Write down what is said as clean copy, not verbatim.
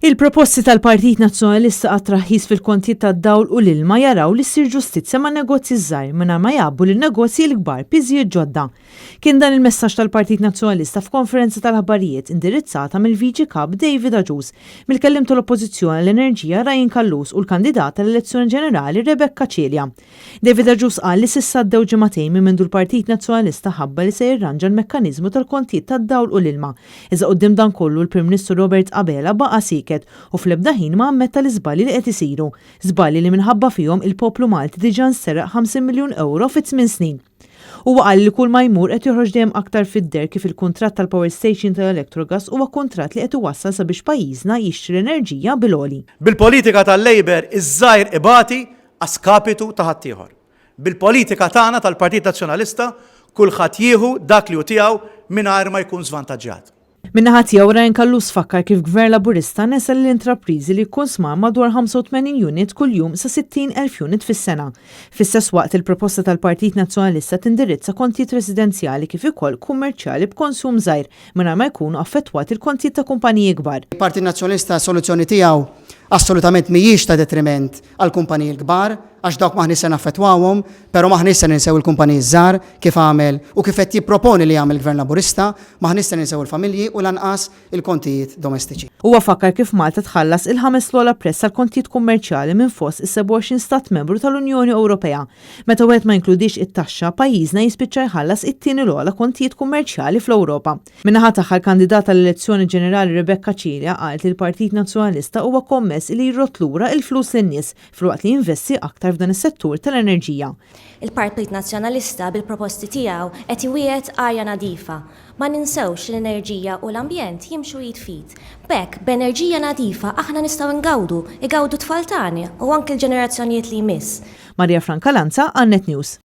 Il-proposti tal-Partit Nazzjonalista għat-traħħis fil-kontijiet tad-dawl u l-ilma jaraw li ssir ġustizzja man-negozji ż-żgħir mingħajr ma jgħabbu lin-negozji l-kbar piżijiet ġodda. Kien dan il-messaġġ tal-Partit Nazzjonalista f'konferenza tal-aħbarijiet indirizzata mill-Viċi Kap David Agius, mill-Kelliem tal-Oppożizzjoni għall-Enerġija Ryan Callus u l-kandidata għall-elezzjoni ġenerali Rebecca Cilia. David Agius qal li s'issa għaddew ġimagħtejn minn mindu l-Partit Nazzjonalista ħabbar li se jirranġa l-mekkaniżmu tal-kontijiet tad-dawl u l-ilma. Iżda quddiem dan kollu l-Prim Ministru Robert Abela baqa' sieket u fl-ebda ħin ma ammetta l-iżbalji li qed isiru. Żbalji li minħabba fihom il-poplu Malti diġà nsteraq 50 miljun ewro fi tmien snin. Huwa qal li kull ma jmur qed joħroġ dejjem aktar fid-deher kif il-kuntratt tal-power station tal-Electrogas huwa kuntratt li qed iwassal sabiex pajjiżna jixtri l-enerġija bil-għoli. Bil-politika tal-Labour iż-żgħir ibati a skapitu ta' ħaddieħor. Bil-politika tagħna tal-Partit Nazzjonalista kulħadd jieħu dak li hu tiegħu mingħajr ma jkun żvantaġġjat. Min-naħa tiegħu Ryan Callus fakkar kif Gvern Laburista nesa lill-intrapriżi li jikkunsmaw madwar 85 unit kuljum sa 60,000 unit fis-sena. Fl-istess waqt il-proposta tal-Partit Nazzjonalista tindirizza kontijiet residenzjali kif ukoll kummerċjali b'konsum żgħir mingħajr ma jkunu affettwati l-kontijiet ta' kumpaniji kbar. Il-Partit Nazzjonalista s-soluzzjoni tiegħu assolutament mhijiex ta' detriment għall-kumpaniji l-kbar, għax dawk m'aħniex se naffettwawhom, però m'aħniex se ninsew il-kumpaniji ż-żgħar kif għamel u kif qed jipproponi li jagħmel il-Gvern Laburista, m'aħniex se ninsew il-familji u lanqas il-kontijiet domestiċi. Huwa fakkar kif Malta tħallas il-ħames l-ogħla prezz għall-kontijiet kummerċjali minn fost is-27 stat membru tal-Unjoni Ewropea. Meta wieħed ma jinkludix it-taxxa, pajjiżna jispiċċa jħallas it-tieni l-ogħla kontijiet kummerċjali fl-Ewropa. Min-naħa tagħha l-kandidata għall-elezzjoni ġenerali Rebecca Cilia qalet li l-Partit Nazzjonalista huwa kommess li jrodd lura l-flus lin-nies filwaqt li jinvesti aktar f'dan is-settur tal-enerġija. Il-Partit Nazzjonalista bil-proposti tiegħu qed iwiegħed arja nadifa. Ma ninsewx li l-enerġija u l-ambjent jimxu id f'id. B'hekk, b'enerġija nadifa aħna nistgħu ngawdu, igawdu t-tfal tagħna u anki l-ġenerazzjonijiet li jmiss. Maria Franca Lanza għal Net News.